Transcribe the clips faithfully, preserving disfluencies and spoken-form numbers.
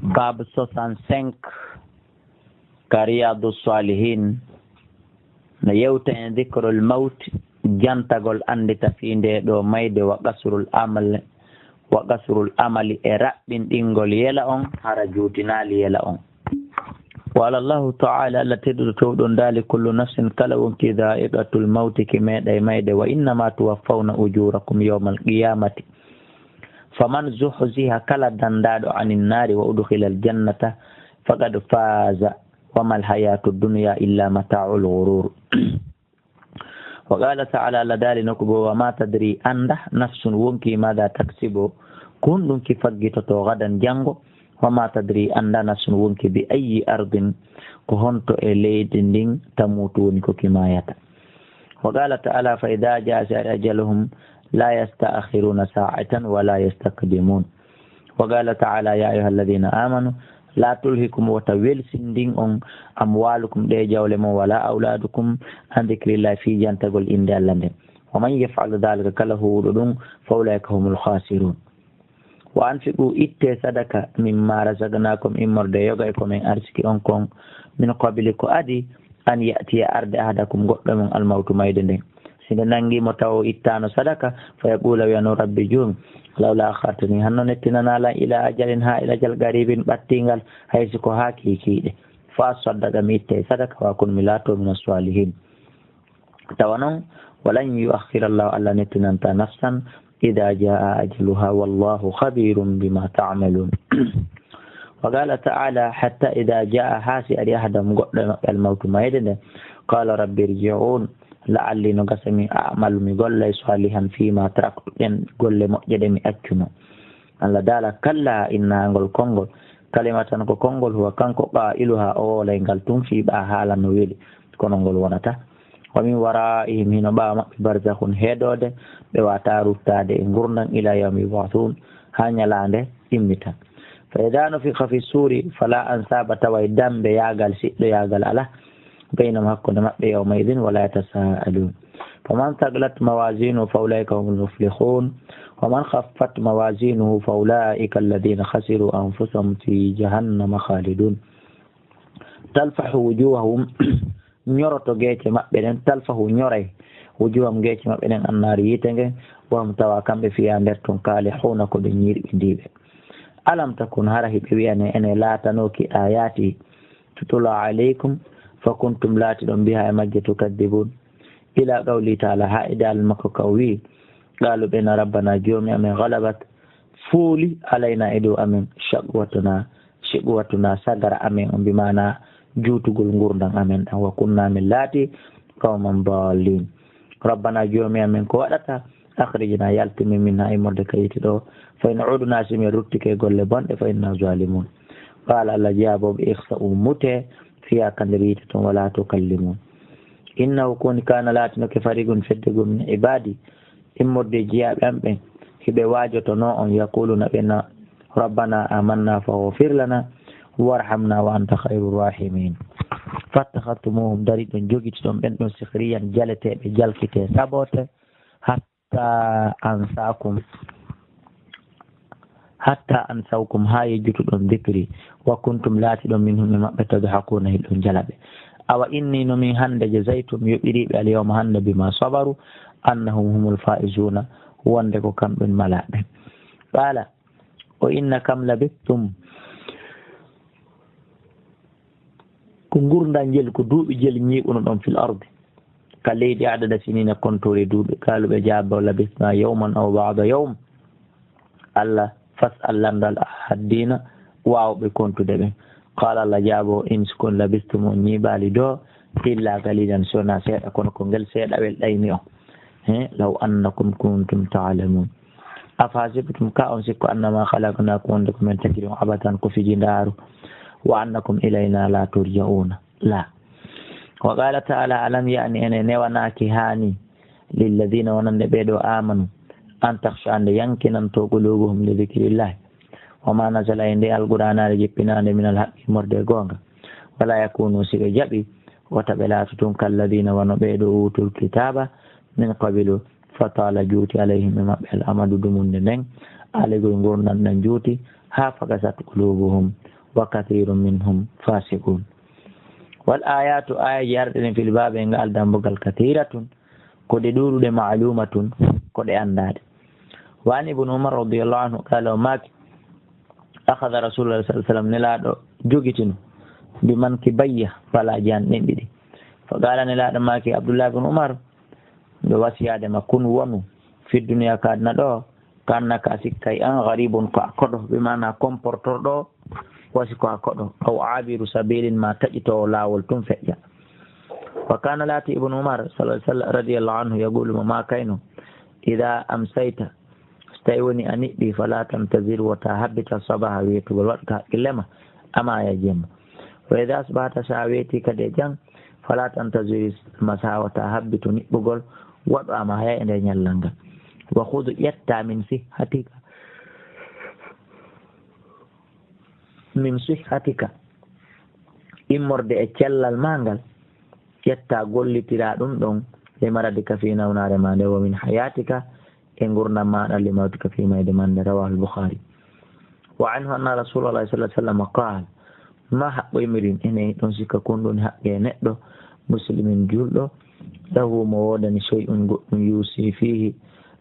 Bab soixante-cinq ka Riyadu Salihin, no yewta en dhikrul mawt, jantagol anndita fii ndee ɗoo mayde, wa qasrul amal, wa qasrul amali, e raɓɓinɗingol yela on, hara juutinaali yela on. Wa qala Allahu ta'ala, Alla tedduɗo towɗo on daali, kullu nafsin, kala wonki, dha'iqatul mawti, ki meeɗay mayde, wa innama tuwaffawna ujurakum yawmal qiyamati. Faman zuhziha, kala dandaaɗo, anin naari, wa udkhilal jannata, faqad faza, wa mal hayatud dunya illa mata'ul ghurur. Wa qala ta'ala, Alla daali nokku goo, wa ma tadri, annda, nafsun, wonki, mada taksibu, ko honɗum ki faggitoto, gadan, janngo, wa ma tadri, annda, nafsun, wonki, bi ayyi ardin, ko honto e leydi ndin, tamutu, woni ko ki maayata. Wa qala ta'ala, fa idha jaa, si ari, ajaluhum, la yasta'khiruna sa'atan wa la yastaqdimun. Wa qala ta'ala, ya ayyuhalladhina amanu, la tulhikum, wota welsindin on, amwalukum, ɗe jawle mon, wala awladukum, an dhikrillah, fii jantagol innde Alla nden. Wa man yaf'al dhalika, kala huuɗo ɗum, fa ulaika humul khasirun. Wa anfiqu, itte sadaka, mimma razaqnakum, immorde yoga e ko men arsiki on kon, min qabli, ko adi, an ya'tiya, arde, ahadakum, goɗɗo mon, al mawtu, mayde nden. Si nde nanngi mo tawa o ittaano sadaka, fa yaqula, wiyano, rabbi, joomi, lawla akhartani, hanno nettinanaa lan, ila ajalin, haa ilajal, qaribin, ɓattingal, hay si ko haa kiikiiɗe. Fa asaddaqa, mi itta e sadaka, wa akun, mi laato, mina salihin. Tawa non, walan yuakhira Allahu, Alla nettinanta nafsan, idha jaa ajaluha, wallahu khabirun bima ta'malun. Wa qala ta'ala, hatta idha jaa, haa si ari, ahadahum, goɗɗo e maɓɓe, al mawtu, mayde nde, qala rabbi irji'un, la'alli, no gasa mi, a'malu, mi gollay, salihan, fima taraktu, ɗen golle moƴƴe ɗe mi accuno. Alla daala, kalla, inna, ngol konngol, kalimatan, ko konngol, huwa, kanko, qailuha, o woolay ngal tun, fii ɓaa haala no weli, kono ngol wonata. Wa min wara'ihim, hino ɓaawo maɓɓe, barzakhun, heedoode, ɓe waawataa ruttaade e ngurndan, ila yawmi yub'athun, haa ñalaande immital. Fa idha nufikha fi suri fala ansaba, taway dambe yaagal, siɗɗo yaagal alaa, baynahum, hakkunde maɓɓe, yawma idhin wala yatasaalun. Faman thaqulat mawazinuhu fa ulaika humul muflihun. Wa man khaffat mawazinuhu fa ulaika alladhina khasiru anfusahum fi jahannama khalidun. Talfahu wujuhahum, ñoroto geece maɓɓe ɗen, talfahu, ñoray, wujuhahum, geece maɓɓe ɗen, annaaru, yiite ngen, wa hum, tawa kamɓe, fiha, nder ton, kalihuna, ko ɓe ñirɓindiiɓe. Alam takun, hara hiɓe wi'ane, ene laatanooki, ayati, tutla alaykum, fa kuntum, laatiɗon, biha, e majje, tukadibun, ila qawli ta'ala, haa e daalal makko ka o wi'i, qalu, ɓe na, rabbana, joomi amen, ghalabat, fooli, alayna, e dow amen, shaqwatuna, shaqwatuna, sagara amen on, bi maana juutugol ngurndan amen ɗan, wa kunna, min laati, qawman dallin. Rabbana, joomi amen, ko waɗata, akhrijna, yaltu min, minha, immorde ka yiite ɗo, fa in udna, si min ruttike e golle bonɗe, fa inna zalimun. Qala, Alla jaabo ɓe, ikhsa'u, mute, fiha, ka nder yiite ton, wala tukallimun. Innahu, ko woni, kana, laatinoke, fariqun, fedde goo, min ibadi, immorde jiyaaɓe am ɓen, hiɓe waajotonoo on, yaquluna, ɓe na, rabbana amanna faghfir lana warhamna wa anta khayrur rahimin. Fattakhadhtumuhum, dari ɗon, jogiti ɗon ɓen ɗon, sikhriyan, jaleteeɓe, jalkitee, saboote, hatta ansaakum, hatta ansawkum, haa yejjutuɗon dhikri, wa kuntum, laatiɗon, minhum, e maɓɓe, tadhakuna, hiɗon jala ɓe. Awa inni, no min hannde, jazaytum, yoɓiriiɓe, al yawma, hannde, bima sabaru, annahum humul faizuna, wonde ko kamɓen malaaɓe. Qala, o inna, kam labithtum, ko ngurndan jel, ko duuɓi jel ñiiɓunoɗon fil ardi, ka leydi, adada sinina, kontoori duuɓi. Qaalu, ɓe jaabo, labisna yawman aw ba'da yawm. Alla, fas'al, lanndal, ahaddiina, waawɓe kontude ɓen. Qaala, Alla jaabo, in, si kon, labistum, on ñiiɓaali ɗoo, illa qaliilan, si wonaa seeɗa, kono ko ngel seeɗawel ɗayni on. He, law annakum kuntum ta'lamun. Afahasibtum, ka on sikku, annama khalaqnakum, wonde ko men tagiri on, abatan, ko fijindaaru, wa annakum ilayna la turja'una. La. Wa qala ta'ala, alam ya'ni, ene newanaaki, haani, lilladhina, wonande ɓee ɗoo, amanu, an takhsha, nde yankinanto, qulubuhum, li dhikrillahi, wa ma nazala, e nde alqur'aanaare jippinaande, minal haqqi, immorde e goonga, wala yakunu, si ɓe jaɓi, wota ɓe laatu tun, kalladhina, wano ɓee ɗoo, utul kitaaba, min qabilu, fa taala, juuti, alayhim, e maɓɓe, al amadu, dumunde nden, aalegol ngurndan ɗan juuti, haa, faqasat qulubuhum, وكثير منهم فاسقون. والآيات, aayeeji arɗe ɗen, في الباب, e ngal dambugal, كثيرة, ko ɗe ɗuuɗuɗe, معلومة, ko ɗe anndaade. وعن ابن عمر رضي الله عنه قال, o maaki, أخذ رسول الله صلى الله عليه وسلم, Nelaaɗo jogitino, بمنكبي, falaaji an ɗen ɗiɗi. فقال, Nelaaɗo maaki, Abdullah ibn Umar, ɓe wasiyaade ma, كن, wonu, في الدنيا, ka aduna ɗoo, كأنك, a sikkay an, غريب, ko a koɗo, bi maana comportorɗo wasi ko a koɗo, أو عابر سبيل, maa taƴitoowo laawol tun feƴƴa. وكان, laati, ابن عمر صلى الله عليه وسلم, رضي الله عنه, يقول, mo maakayno, إذا أمسيت, so tawi woni a niɓɓi, فلا تنتظر, wota habbitan, الصباح, weetugol, waɗ ko haqqille ma, a maaya jemma. وإذا أصبحت, so a weeti kadi e jan, فلا تنتظر المساء, wota habbitu niɓɓugol, waɗ a maaya e nder ñallal ngal. وخذ, ƴetta, من صحتك, من صحتك, immorde e cellal ma ngal, ƴetta gollitira ɗum ɗon, لمرضك, fii nawnaare ma nde, ومن حياتك, e ngurndan maaɗa, لموتك, fii mayde ma nde. رواه البخاري. وعنه أن رسول الله صلى الله عليه وسلم قال, maa haqqoymirin, enen ɗon sikka ko ɗum woni haqqe neɗɗo, مسلم, juulɗo, له, mo woodani, شيء, goɗɗum, يوصي فيه,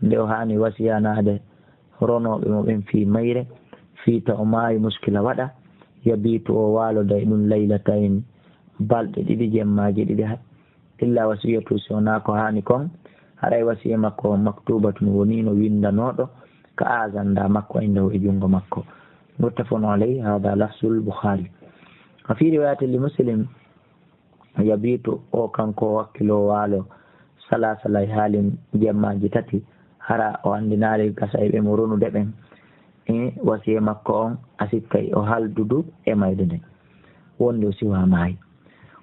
nde o haani wasiyanaade ronooɓe mo ɓen, fii mayre, fii taw maayi, مشكلة waɗa, يبيت, o waaloda e ɗum, ليلتين, balɗe ɗiɗi, jemmaaji ɗiɗi, إلا وصيته, si wonaa ko haani kon, haray wasiyee makko on, مكتوبة, woniino winndanooɗo, ka agenda makko, عنده, e junngo makko. متفق عليه, هذا لفظ البخاري. وفي رواية لمسلم, يبيت, o kanko o wakkiloo waalo, ثلاث ليال, jemmaaji tati, hara o anndinaali gasaayɓe mo ronude ɓen. E wasiyee makko on, a sikkay o haldudu e mayde nden, wonde o siwaa maayi.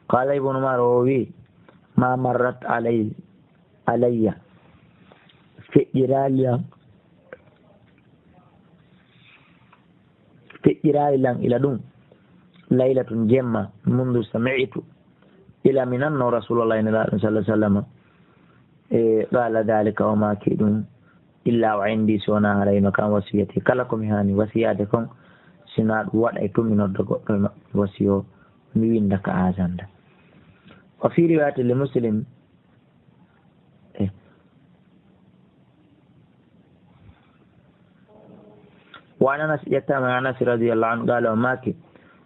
قال ابن عمر, o wi'i, ما مرت علي, علي, feƴƴiraali lan, feƴƴiraali lan ila ɗum, ليلة, jemma, منذ سمعت, ila mi nannoo, رسول الله, Nelaaɗo صلى الله عليه وسلم, e قال ذلك, o maaki ɗum, إلا وعندي, si wonaa haray no kan وصيتي, kala ko mi haani wasiyaade kon, si wonaa ɗum waɗay tun, mi nodda goɗɗo e maɓɓe, wasiyoo, mi winnda ka agenda. وفي رواية لمسلم, e, وعن أنس, ƴettaama e Anas رضي الله عنه, قال, o maaki,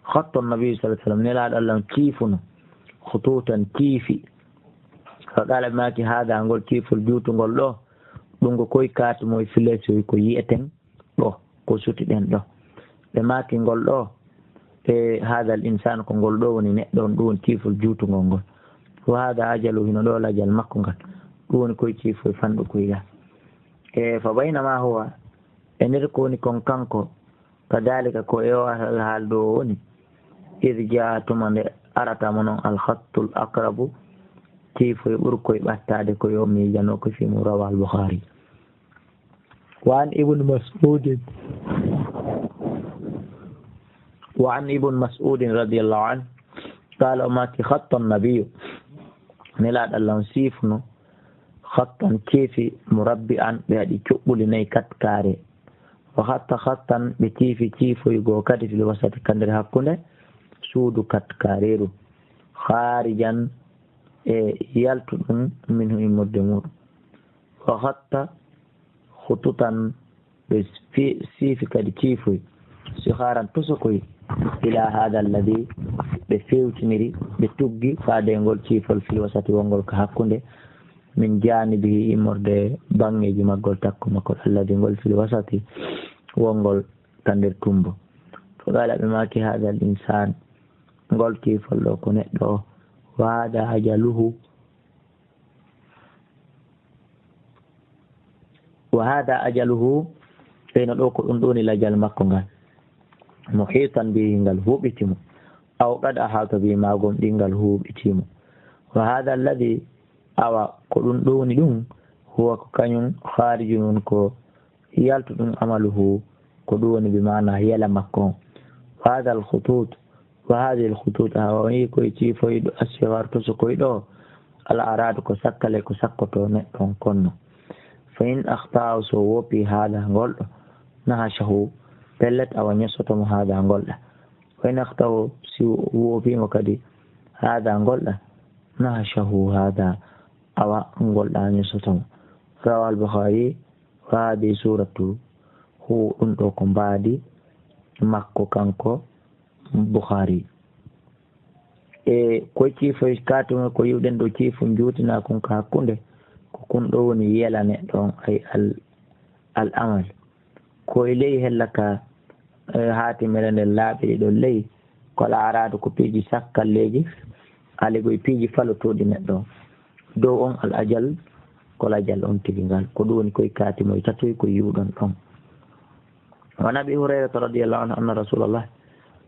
خط النبي صلى الله عليه وسلم, Nelaaɗo Allah on ciifuno, خطوطا, ciifi. فقال, ɓe maaki, هذا, ngol ciifol juutungol ɗoo, ɗum ko koy kaati mo e fileesoy ko yi'eten ɗoo, ko suti ɗen ɗoo. Ɓe maaki, ngol ɗoo, e, هذا الإنسان, ko ngol ɗoo woni neɗɗo on, ɗum woni ciifol juutungol ngol. وهذا أجله, hino ɗoo lajal makko ngal. Ɗum woni koy ciifoy fanɗu koy gaa. E, فبينما هو, e nder ko woni kon kanko, كذلك, ko e oo alhaali ɗoo o woni, إذ جاء, tuma nde arata mo non, الخط الأقرب, ciifoy ɓurkoy ɓattaade, ko yo miijanoo ko fii mum. رواه البخاري. وعن ابن مسعود، وعن ابن مسعود رضي الله عنه قال, o maaki, خط النبي, Nelaaɗo Allah on siifuno, خطا, ciifi, مربعا, ɓe waɗi cuɓɓuli nayi, quatre carré. وخط خطا, ɓe ciifi ciifoy goo kadi, في الوسط, ka nder hakkunde suudu quatre carréeru, خارجا, e yaltuɗum, منه, immorde muuɗum. وخط خطوطا, ɓe fi-, siifi kadi ciifoy, صغارا, tosokoy, إلى هذا الذي, ɓe fewtiniri, ɓe tuggi faade e ngol ciifol, في الوسط, wongol ka hakkunde, من جانبه, immorde baŋŋeeji maggol, takko maggol, الذي, ngol, في الوسط, wongol ka nder tumbo. فقال, ɓe maaki, هذا الإنسان, ngol ciifol ɗoo ko neɗɗo o, وهذا أجله, وهذا أجله, ɓeyno ɗoo ko ɗum ɗoo woni lajal makko ngal, محيطا به, ngal huuɓiti mo, أو قد أحاط به, maa gomɗii ngal huuɓitii mo. وهذا الذي, awa ko ɗum ɗoo woni ɗum, هو, ko kañum, خارج, woni ko yaltuɗum, عمله, ko ɗum woni bi maana yela makko on. وهذا الخطوط, وهذه الخطوط, awa o yii koye ciifoy ɗoo, الصغار, tosokoy ɗoo, الأعراض, ko sakkale, ko sakkotoo neɗɗo on konno. فإن أخطأه, so woppii, هذا, ngol ɗoo, نهشه, pellet, awa ñosoto mo, هذا, ngol ɗaa. Wa in akhtahu, si woofiima kadi, haada ngolɗa, nahashahu haada, awa ngolɗa ñosoto mo. Rawahul Bukhari, wa haadi suratu hu, ɗum ɗo ko mbaadi makko kanko Bukhari. E ko ciifoy kaatumo ko yiwɗen ɗo ciifo njuutina kon ka hakkunde, ko kun ɗo woni yelane ɗon, ay al, al amal. Ko e ley hella ka, eh, haatimere nden laaɓi ɗiɗo ley, ko laaraade ko piiji sakkalleeji, aligoy piiji falotooɗi neɗɗo. Dow on al ajal, ko lajal on tigi ngal. Ko ɗum woni koye kaatimoy tatoy ko yiwɗon ɗon. Wa an Abi Hurayrata radiyallahu anhu anna Rasulallah,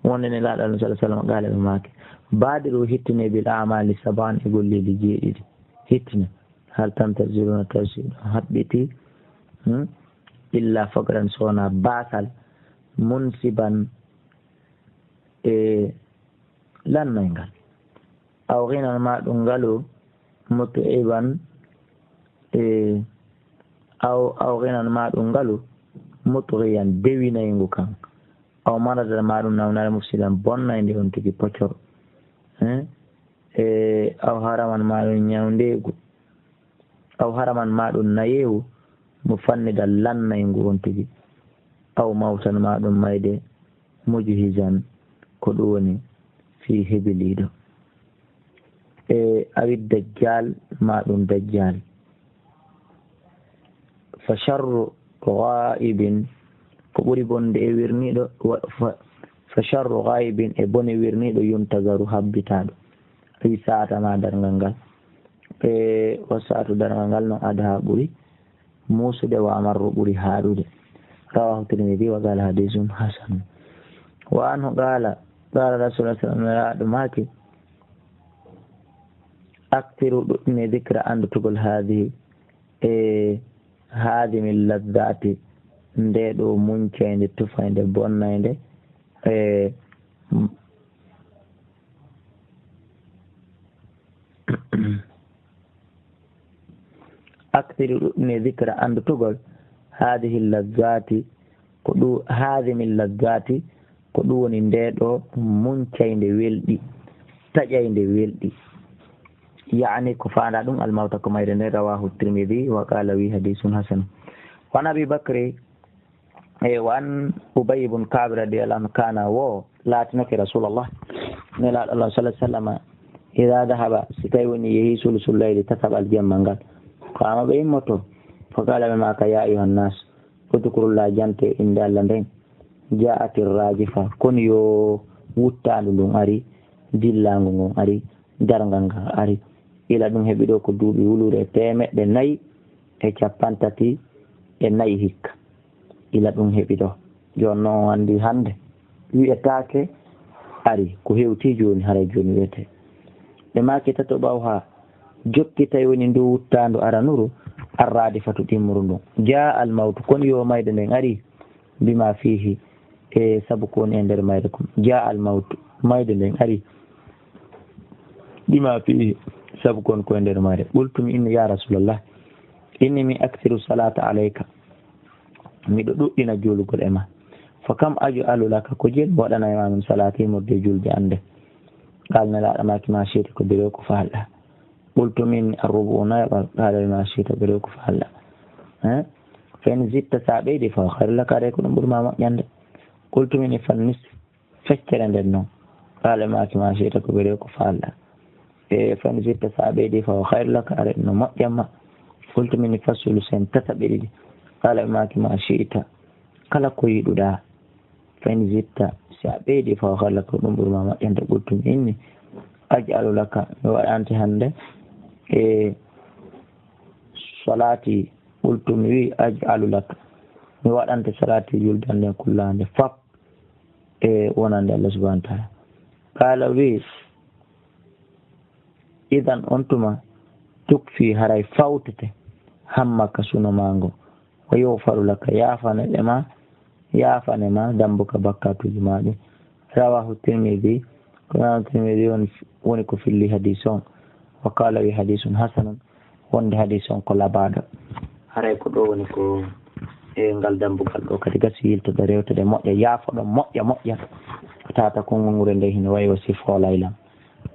wonde Nelaaɗo Allah sallallahu alaihi wasallam, qaala ɓe maaki, baadiru hittine bil a'maali sab'an e golleeji jeeɗiɗi. Hittine. Hal tantaziruna, taw si ɗon haɓɓiti, hmm? Illa faqran, so wonaa baasal, munsiban, e lannayngal. Aw ghinan, ma ɗum ngalu, mut'iban, e, aw, aw ghinan, ma ɗum ngalu, mutghiyan, dewinayngu kan. Aw maradan, ma ɗum nawnare, mufsidan, bonnaynde on tigi pocor. Eh? E, aw haraman, ma ɗum ñawndeegu. Aw haraman, ma ɗum nayeewu, mo fannida lannayngu on tigi. Aw mawtan, ma ɗum mayde, mujhizan, ko ɗum woni fii hebiliiɗo. E awi dajjal, ma ɗum dajjal. Fa sharru ghaibin, ko ɓuri bonde e wirniiɗo, wa-, fa, fa sharru ghaibin, e bone wirniiɗo, yuntazaru, habbitaaɗo. Awi saata ma darngal ngal. E wa saatu darngal ngal non adha ɓuri muusude, wa amarru ɓuri haaɗude. Rawahu Tirmidhi wa qala hadithun hasan. Wa anhu qala, qala Rasulullah sallallahu alaihi wasallam, Nelaaɗo maaki, akthiru, ɗuɗɗine, dhikra, annditugol, haadihi, e haadimi laddaati, nde ɗo muncaynde, tufaynde, bonnaynde, e aktiri, ɗuɗɗine, dhikra, annditugol, haadihi laddaati, ko ɗum, haadimi laddaati, ko ɗum woni nde ɗo muncaynde welɗi, taƴaynde welɗi. Yaani ko faanda ɗum almawta ko mayde nde, rawahu Tirmidhi wa qala wi hadithun hasan. Wa an Abi Bakri, e wa an Ubay ibn Ka'b radiyallahu anhu kana wo laatinoke Rasulallah, Nelaaɗo Allah sallallahu alaihi wasallam, idha dhahaba, si tawi woni yehi sulusul layli, tataɓal jemma ngal, qama, ɓe immoto, fa qala, ɓe maaka, ya ayyuhan nas, udhkurullah, jante innde Allah nden, ja'atir rajifa, kono yo wuttaandu ndun ari, dillaangu ngun ari, darngal ngal ari. Ila ɗum heɓi ɗo ko duuɓi wuluure teemeɗɗe nayi e cappanɗe tati e nayi hikka. Ila ɗum heɓi ɗo. Jooni noon on anndi hannde wi'etaake ari, ko hewti jooni, haray jooni wi'etee. Ɓe maaki, tataɓaw haa jokki tawi woni ndu wuttaandu aranuru, arraadifatu ɗimmuru ndun. Jaa al mawtu, kono yo mayde nden ari, bima fihi, e sabu ko woni e nder mayre kon. Jaa al mawtu, mayde nden ari, bima fihi, sabu kon ko e nder mayre. Qultu, mi inni, ya Rasulallah, inni mi akthiru salata alayka, miɗo ɗuɗɗina juulugol e ma. Fa kam aj'alu laka, ko jeel mi waɗana e ma min salati, immorde e julde an nde? Qala, Nelaaɗo maaki, ma shi'ta, ko berew ko faalɗa. Qultu, min arrubu'u, nayaɓal? Qala, ma shi'ta, berew ko faalɗa. Eh? Fa in zidta, sa ɓeydi, fa khayru laka, aray ko ɗum ɓuri ma moƴƴande. Qultu, min fan nisf, feccere nden non. Qala, maaki, ma shi'ta, ko berew ko faalɗa. E fa in zidta, sa ɓeydi, fa khayru laka, aray ɗum no moƴƴan ma. Qultu, min fa sulusayn, tataɓe ɗiɗi. Qala, maaki, ma shi'ta, kala ko yiɗuɗa. Fa in zidta, si a ɓeydi, fa khayru laka, ko ɗum ɓuri ma moƴƴande. Qultu, mi inni, aj'alu laka, mi waɗante hannde e salati. Qultu, mi wi, aj'alu laka, mi waɗante salati, julde an nden kullaande fap e wonande Allah subhanahu wa ta'ala. Qala, wi, idan, on tuma, tukfi, haray fawtete, hammaka, suno ma ngo. Wa yughfaru laka, yaafane ɓe ma, yaafane ma dambuka bakkatuuji ma ɗin. Rawahu Tirmidhi, ko Imam Tirmidhi woni, woni ko filli hadis on. Wa qala, wi, hadisun hasanun, wonde hadis on ko labaaɗo. Haray ko ɗo woni ko e ngal dambugal ɗo kadi gasi yiltoɗo, rewtoɗo moƴƴa, yaafoɗo moƴƴa moƴƴa. Tata konngol ngure nde hino wayi o sifo laylan.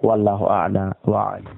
Wallahu a'la wa a'lam.